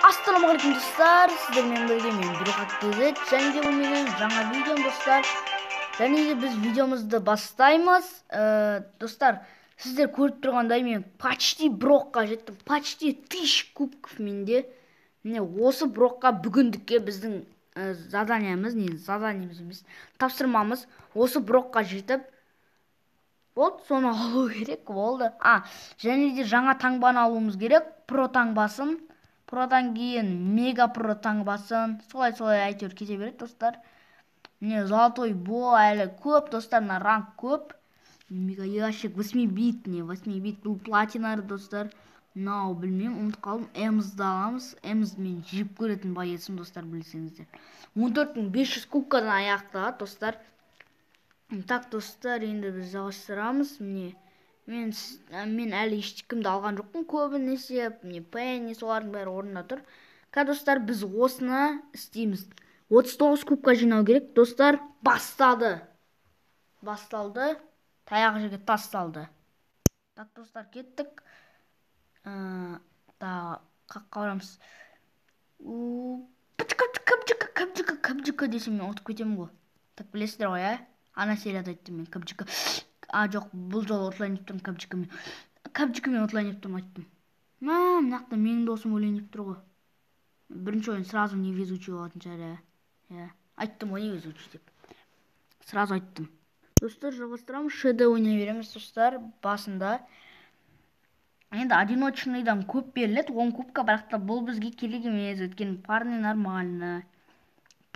Ассалаумағалейкум, достар! Сіздермен бірге мен, Бирухат KZ, және де бұл менің жаңа видеом, достар. Және де біз видеомызды бастаймыз. Достар, сіздер көріп тұрғандай, мен почти Брокқа жеттім. Почти 1000 кубков менде. Міне, осы Брокқа бүгіндікке біздің заданиямыз, не заданиямыз емес, тапсырмамыз осы Брокқа жетіп, болды, соны алу керек болды. А, және де жаңа таңбаны алуымыз керек, про таңбасын. Продан кейін мега про таңбасын, солай солай әйтеуір кете береді, достар. Міне, золотой Бо әлі көп, достар, мына ранг көп. Мега ящик, 8 бит, не 8 бит, бұл платина, достар. Мынау білмеймін, ұмытып қалдым. Эмзді аламыз. Эмз мен жеп көретін боецім, достар, білсеңіздер. 14 500 кубкадан аяқталады, достар. Так, достар, енді біз жалғастырамыз. Міне, мен әлі ешкімді алған жоқпын көбінесе. Міне, Пенни, солардың бәрі орнында тұр. Қазір, достар, біз осыны істейміз. 39 кубка жинау керек, достар. Бастады. Басталды. Таяқ жерге тас салды. Так, достар, кеттік. Та қаққа барамыз. Кімжікі, кімжікі десем, мен ұмытып кетемін ғой. Так, білесіздер ғой, ә? Ана серияда айттым мен кімжікі. А, жоқ, бұл жолы ұтылайын деп тұрмын кімжікімен. Кімжікімен ұтылайын деп тұрмын, айттым. Мә, мына жақта менің досым өлейін деп тұр ғой. Бірінші ойын сразу невезучий болатын шығар, ә. Иә, айттым ғой невезучий деп. Сразу айттым. Достар, жалғастырамыз. ШД ойнай береміз, достар, басында. Енді одиночныйдан көп беріледі, 10 кубка, бірақ та бұл бізге керек емес, өйткені парный нормально.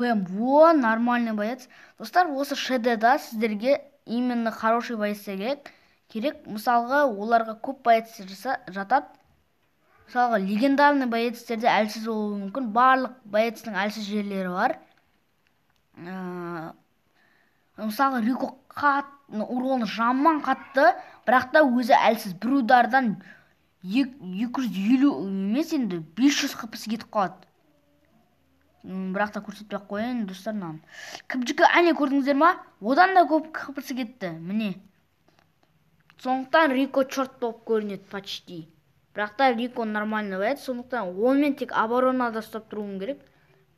ПМ, во, нормальный боец. Достар, осы ШД-да сіздерге именно хороший боецтер керек. Керек, мысалға, оларға көп боецтер жатады. Мысалға, легендарный боецтерде әлсіз болуы мүмкін. Барлық боецтің әлсіз жерлері бар. Мысалға, Рико уроны жаман қатты, бірақ та өзі әлсіз. Бір удардан 250 емес енді, 500 хпсы кетіп қалады. Бірақ та көрсетпей ақ қояйын, достар, мынаны. Кімжікі, әне, көрдіңіздер ма? Одан да көп хпсы кетті. Міне. Сондықтан Рико черт болып көрінеді почти. Бірақ та Рико нормально боец, сондықтан онымен тек оборонада ұстап тұруым керек.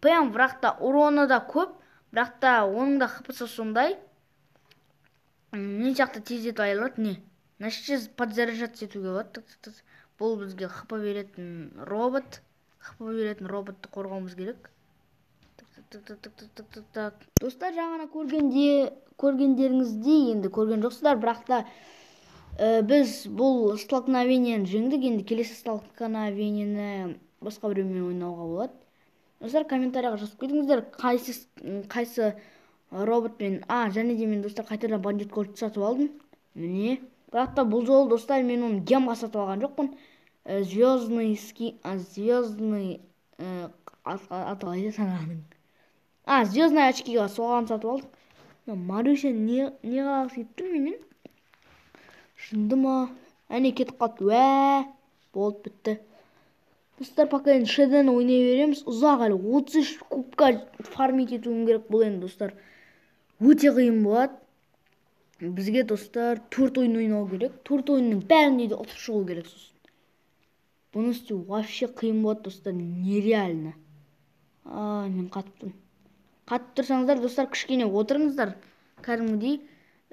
Пэм, бірақ та уроны да көп, бірақ та оның да хпсы сондай. Мен сияқты тездетіп айырылады, не? Значит, подзаряжаться етуге болады. Бұл бізге хп беретін робот. ХП беретін роботты қорғауымыз керек. Так, так, так, так, так, так, так. Достар, жаңа көргендеріңіздей, енді көрген жоқсыздар, бірақ та біз бұл столкновениені жеңдік. Енді келесі столкновениені басқа біреумен ойнауға болады. Достар, комментарияға жазып кетіңіздер, қайсы роботпен. А, және де мен, достар, қайтадан бандит кольт сатып алдым. Міне. Бірақ та бұл жолы, достар, мен оны гемға сатып алған жоқпын. Звездный ски, а, звездный аты қалай еді ананың? А, звездный очкиға соған сатып алдық. Маруся не қалғысы келіп тұр менен? Жынды ма? Әне, кетіп қалыпты. Уә, болды, бітті. Достар, пока енді ШД-ні ойнай береміз. Ұзақ әлі 33 кубка фармить етуім керек бұл енді, достар. Өте қиын болады. Бізге, достар, 4 ойын ойнау керек. 4 ойынның бәрінде де ұтып шығу керек сосын. Бұны істеу вообще қиын болады, достар, нереально. А, мен қатып тұрмын. Қатып тұрсаңыздар, достар, кішкене отырыңыздар. Кәдімгідей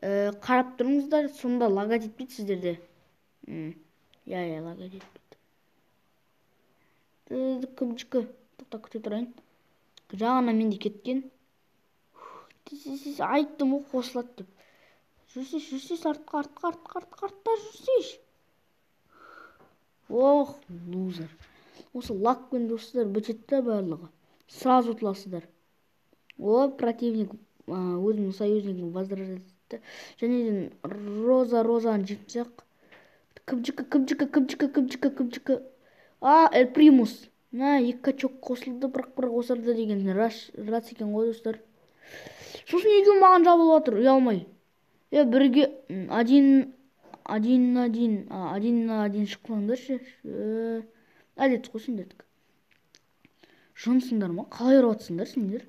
қарап тұрыңыздар, сонда лагать етпейді сіздерде. Иә, иә, лагать етпейді. Кімжікі, тоқта, күте тұрайын. Жаңа менде кеткен. Айттым ғой қосылады деп. Жүрсейші, жүрсейші, артқа, артқа, артқа, артқа, артқа жүрсейші. Ох, лузер. Осы лагпен, достар, бітеді да барлығы. Сразу ұтыласыздар. О, противник, өзімнің союзникім возражать етті. Және де Роза, Розаны жепсек. Кімжікі, кімжікі, кімжікі, кімжікі, кімжікі. А, Эль Примус. На, екі качок қосылды, бірақ осырды деген рас, рас екен ғой, достар. Сосын екеуі маған жабылып жатыр, ұялмай. Е, бірге один, один на один, а, один на один шықпаңдаршы. Әдет қой сендердікі. Жынсыңдар ма? Қалай ұрып жатсыңдар сендер?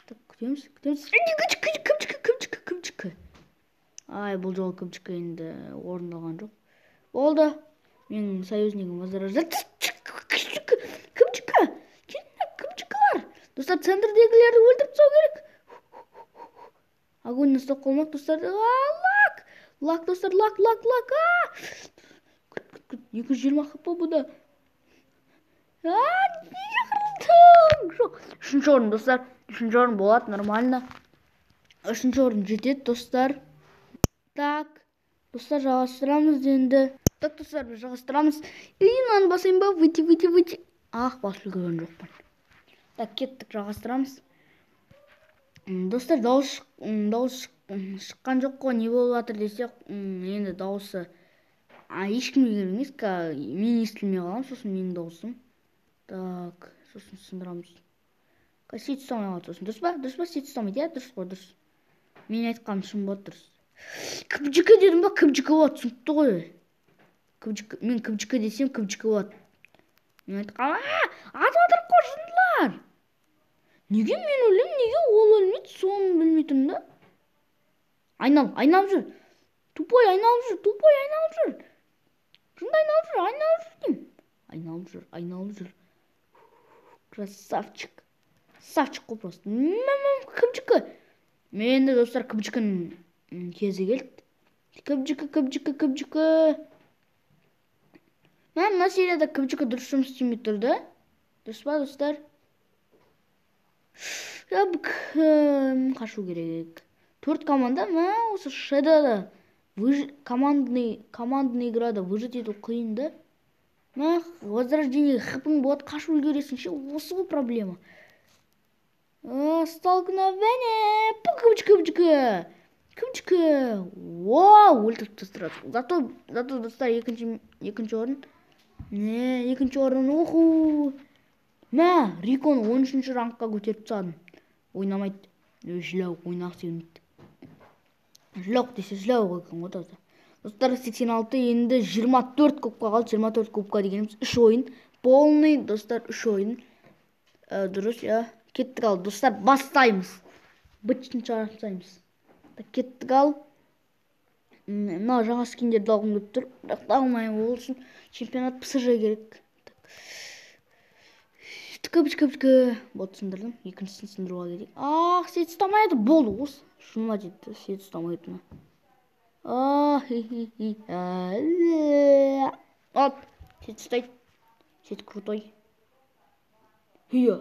Так, күтеміз, күтеміз. Кімжікі, кімжікі, кімжікі, кімжікі. Ай, бұл жолы кімжікі енді орындалған жоқ. Болды. Менің союзникім возражать. Достар, центрдегілерді өлтіріп тастау керек. Огонь ұстап қалмақ, достар. Лак! Лак, достар, лак, лак, лак. Күт, күт, күт. 220 хп бұда. Неге қырылдың? Жоқ. Үшінші орын, достар. Үшінші орын болады, нормально. Үшінші орын жетеді, достар. Так, достар, жалғастырамыз енді. Так, достар, біз жалғастырамыз. И мынаны басайын ба? Выйти, выйти, выйти. Ах, басып үлгерген жоқпын. Так, кеттік, жалғастырамыз. Достар, дауыс шыққан жоқ қой, не болып жатыр десек, енді дауысы ешкімге керек емес, мен естілмей қаламын, сосын менің дауысым. Так, сосын сындырамыз. Сет ұстамай қалады сосын. Дұрыс па? Дұрыс па? Сет ұстамайды, иә? Дұрыс қой, дұрыс. Мен айтқаным шын болады, дұрыс. Кібжікі дедім ба? Кібжікі болады, түсінікті ғой. Кібжікі, мен кібжікі десем, кібжікі болады. Мен айтқаным, атып жатыр қой, жындылар. Неге мен өлемін, неге ол өлмейді, соны білмей тұрмын да. Айнал, айналып жүр. Тупой айналып жүр, тупой айналып жүр. Жынды айналып жүр, айналып жүр деймін. Айналып жүр, айналып жүр. Красавчик. Красавчик қой просто. Кібжікі. Мен де, достар, кібжікінің кезі келді. Кібжікі, кібжікі, кібжікі. Мына серияда кібжікі дұрыс жұмыс істемей тұр да. Дұрыс па, достар? Қашу керек. 4 команда, мә, осы шедада командный играда выжить ету қиын да. Мә, возрождение хпың болады, қашу үлгересің ше, осы ғой проблема. Столкновение. Кібжікі, кібжікі. Кібжікі. Вау, өлтіріп тастады. Зато, достар, екінші орын. Не, екінші орын, уху. Мә, Риконы 13-ші рангқа көтеріп тастадым. Ойнамайды. Жылауық ойнағысы келмейді. Жылауық десе жылауық екен ғой таза. Достар, 86, енді 24 кубка қалды. 24 кубка дегеніміз 3 ойын. Полный, достар, 3 ойын. Дұрыс, иә. Кеттік ал, достар, бастаймыз. Бытшын шығарып. Кеттік ал. Мына жаңа скиндерді алғым келіп тұр. Бірақ та алмаймын, ол үшін чемпионат ПСЖ керек. Кібіш, кібіш, кібіш. Болды, сындырдым. Екіншісін сындыруға керек. Ах, сет ұстамайды. Болды, осы. Шыныма жетті. Сет ұстамайды. Ах, хи-хи-хи. Оп, сет ұстайды. Сет крутой. Хия.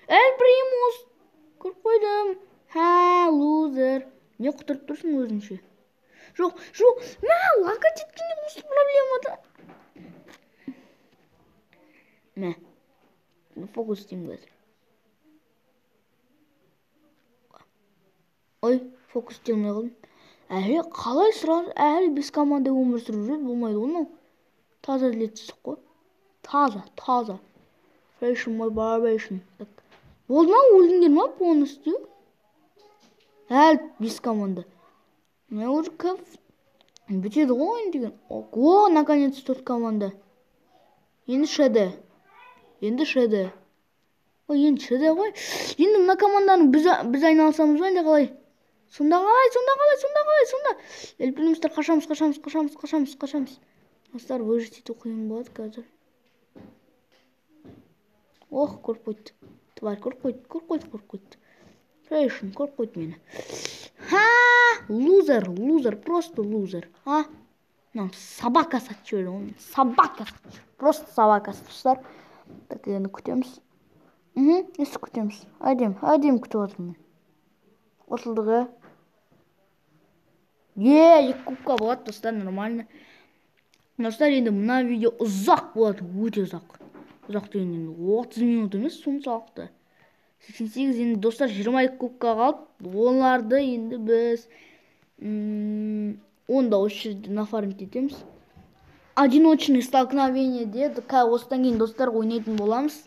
Эль Примус. Көріп қойдым. Ха, лузер. Не құтырып тұрсың өзінше? Жоқ, жоқ. Мә, лагать еткенде осы проблема да. Мә. Фокус істеймін қазір. Ой, фокус істей алмай қалдым. Әлі қалай сразу, әлі 5 команда өмір сүріп жүреді, болмайды ғой мынау. Таза әділетсіздік қой. Таза, таза. Фрейшн, мой барбейшн. Болды ма, өлдіңдер ма полностью? Әлі 5 команда. Мына уже көп бітеді ғой ойын деген. О, наконец 4 команда. Енді шд. Енді шд. Ой, енді шд ғой. Енді мына команданы біз айналысамыз ба, әлде қалай? Сонда қалай, сонда қалай, сонда қалай, сонда. Эль Примустар, қашамыз, қашамыз, қашамыз, қашамыз, қашамыз. Достар, выжить ету қиын болады қазір. Ох, көріп қойды. Тварь, көріп қойды, көріп қойды, көріп қойды. Фрейшн, көріп қойды мені. Ха! Лузер, лузер, просто лузер. А? Мынау собака сатып жіберді оны. Собака сатып жіберді. Просто собака, достар. Так, енді күтеміз. Несі күтеміз? Әдем, әдем күтіп отырмын мен. Қосылдық, ә? Е, 2 кубка болады, достар, нормально. Достар, енді мына видео ұзақ болады, өте ұзақ. Ұзақ деген енді 30 минут емес, соншалықты. 88, енді, достар, 22 кубка қалды. Оларды енді біз онда осы жерде нафармить етеміз. Одиночный столкновение деді. Осыдан кейін, достар, ойнайтын боламыз.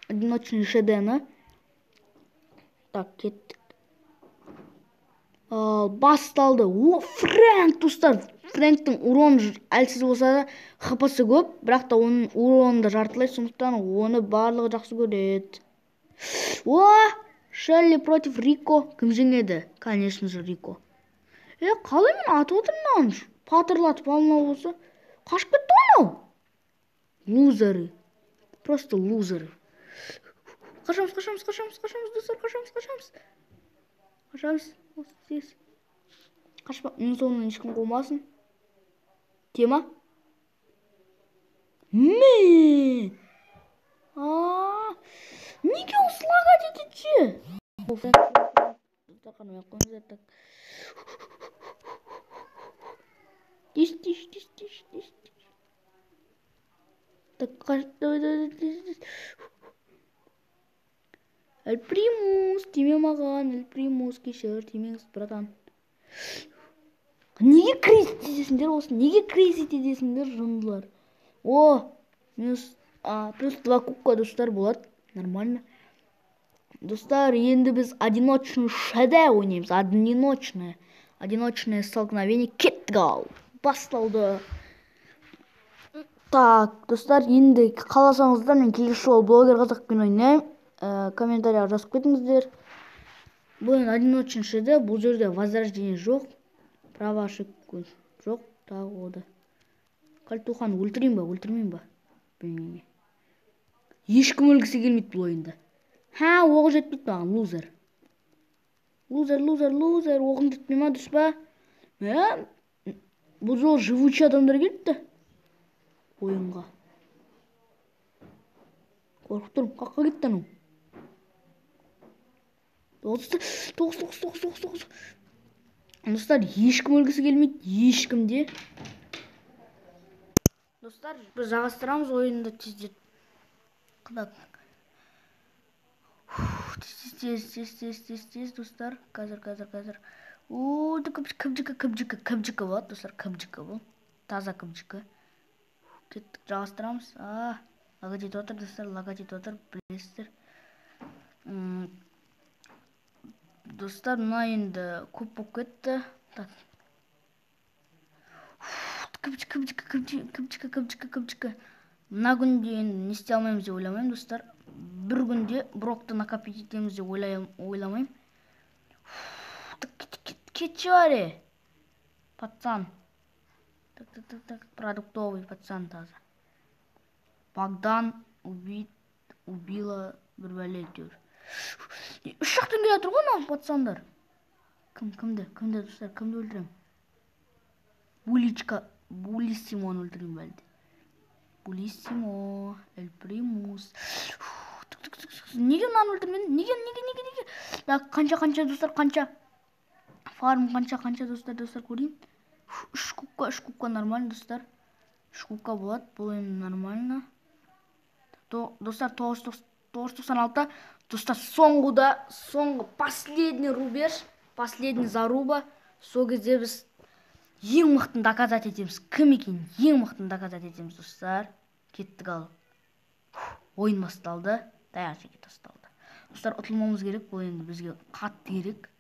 Одиночный ШД-ні. Так, кеттік. Басталды. О, Фрэнк, достар. Фрэнктің урон әлсіз болса да, хпсы көп, бірақ та оның уроны да жартылай, сондықтан оны барлығы жақсы көреді. О, Шелли против Рико. Кім жеңеді? Конечно же, Рико. Қалай мен атып отырмын мынаны? Патырлатып алмау болса. Қашып кетті ғой мынау. Лузеры. Просто лузеры. Қашамыз, қашамыз, қашамыз, қашамыз, достар, қашамыз, қашамыз. Қашамыз. Тез. Қашпа, менің соңымнан ешкім қумасын. Тема? Мә! Неге ол слагать етеді ше? Достар, қарамай ақ қойыңыздар, так. Тез, тез, тез, тез, тез, тез. Так, қаш, давай, давай, тез, тез. Эль Примус, тиме маған, Эль Примус, кешір, тимеңіз, братан. Неге кризит етесіңдер осы? Неге кризит етесіңдер, жындылар? О, минус, плюс 2 кубка, достар, болады. Нормально. Достар, енді біз одиночный ШД ойнаймыз. Одиночное. Одиночное столкновение. Кеттік ал. Басталды. Так, достар, енді қаласаңыздар, мен келесі жолы блогер қазақпен ойнаймын. Комментарияға жазып кетіңіздер. Бұл енді одиночный ШД, бұл жерде возрождение жоқ. Права ошибка жоқ, тағы ода. Кальтуханы өлтірейін ба, өлтірмеймін ба? Білмеймін. Ешкім өлгісі келмейді бұл ойында. Ха, оғы жетпейді маған, лузер. Лузер, лузер, лузер, оғым жетпей ма, дұрыс па? Мә, бұл жолы живучий адамдар келіпті ойынға. Қорқып тұрмын, қаққа кетті анау. Тоғыз, тоғыз, тоғыз, тоғыз, тоғыз, тоғыз. Достар, ешкім өлгісі келмейді, ешкім де. Достар, біз жалғастырамыз ойынды тездетіп. Так. Тез, тез, тез, тез, тез, тез, достар. Қазір, қазір, қазір. О, кімжікі, кімжікі, кімжікі болады, достар, кімжікі бұл. Таза кімжікі. Кеттік, жалғастырамыз. Лагать етіп отыр, достар, лагать етіп отыр, білесіздер. Достар, мына енді көп болып кетті. Так. Кімжікі, кімжікі, кімжікі, кімжікі, кімжікі. Мына күнде енді не істей алмаймыз деп ойламаймын, достар. Бір күнде брокты накопить етеміз деп ойламаймын. Кетші баре. Пацан. Так, так, так, так, продуктовый пацан таза. Богдан убит, убила бір бәле әйтеуір. Үш жақтан келе жатыр ғой мынау пацандар. Кім, кімді, кімді, достар, кімді өлтіремін? Буличка, Булиссимоны өлтіремін бәлде. Булиссимо, Эль Примус. Неге мынаны өлтірмедім? Неге, неге, неге, неге? Так, қанша, қанша, достар, қанша? Фарм қанша, қанша, достар, достар, көрейін. Үш кубка, үш кубка нормально, достар. Үш кубка болады, бұл енді нормально. Достар, тоғыз жүз тоқсан алты. Достар, соңғыда, соңғы, последний рубеж, последний заруба. Сол кезде біз ең мықтыны доказать етеміз. Кім екенін ең мықтыны доказать етеміз, достар. Кеттік ал. Ойын басталды. Таяқ жеке тасталды. Достар, ұтылмауымыз керек. Бұл енді бізге қатты керек.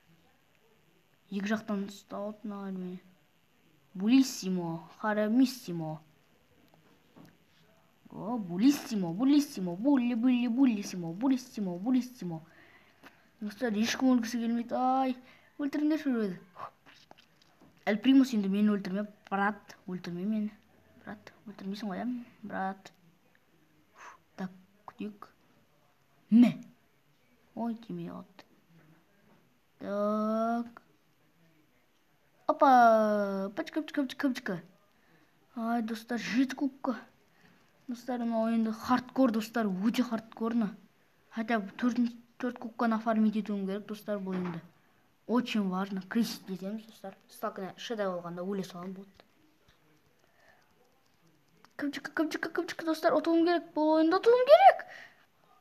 Екі жақтан ұсталды мына. Булиссимо, харамиссимо. О, булиссимо, булиссимо, булли, булли, буллиссимо, булиссимо, булиссимо. Достар, ешкім өлгісі келмейді. Ай, өлтіріңдерші біреуді. Эль Примус енді мені өлтірме, брат, өлтірме мені. Брат, өлтірмейсің ғой, ә? Брат. Так, күтейік. Мә. Ой, тимей қалыпты. Так. Опа, пачка, пачка, пачка, пачка. Ай, достар, 7 кубка. Достар, мынау енді хардкор, достар, өте хардкорны. Хотя бы 4 кубка нафармить етуім керек, достар, бұл енді. Очень важно. Кризис етеміз, достар. Сталкер шедай болғанда өле салам болды. Кімчікі, кімчікі, кімчікі, достар, ұтуым керек. Бұл ойында ұтуым керек.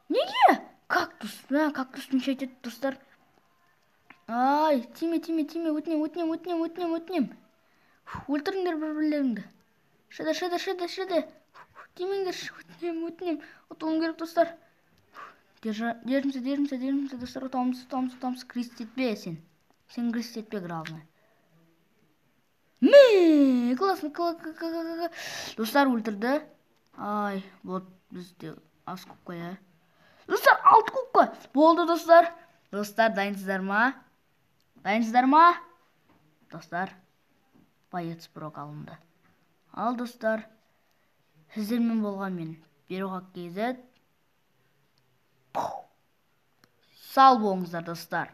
Неге? Кактус, мә, кактус мешать етті, достар. Ай, тиме, тиме, тиме, өтінем, өтінем, өтінем, өтінем, өтінем. Өлтіріңдер бір-бірлеріңді. Шеде, шеде, шеде, шеде. Тимеңдер, өтінем, өтінем. Ұтуым керек, достар. Держимся, держимся, держимся, достар, ұтамыз, ұтамыз, ұтамыз. Кризис етпе сен. Сен кризис етпе, главное. Мә, классно, достар, өлтірді. Ай, вот бізде аз кубка, иә. Достар, 6 кубка. Болды, достар. Достар, дайынсыздар ма? Дайынсыздар ма? Достар, боец Брок алынды. Ал, достар, сіздермен болған мен, Беруғак KZ. Сау болыңыздар, достар.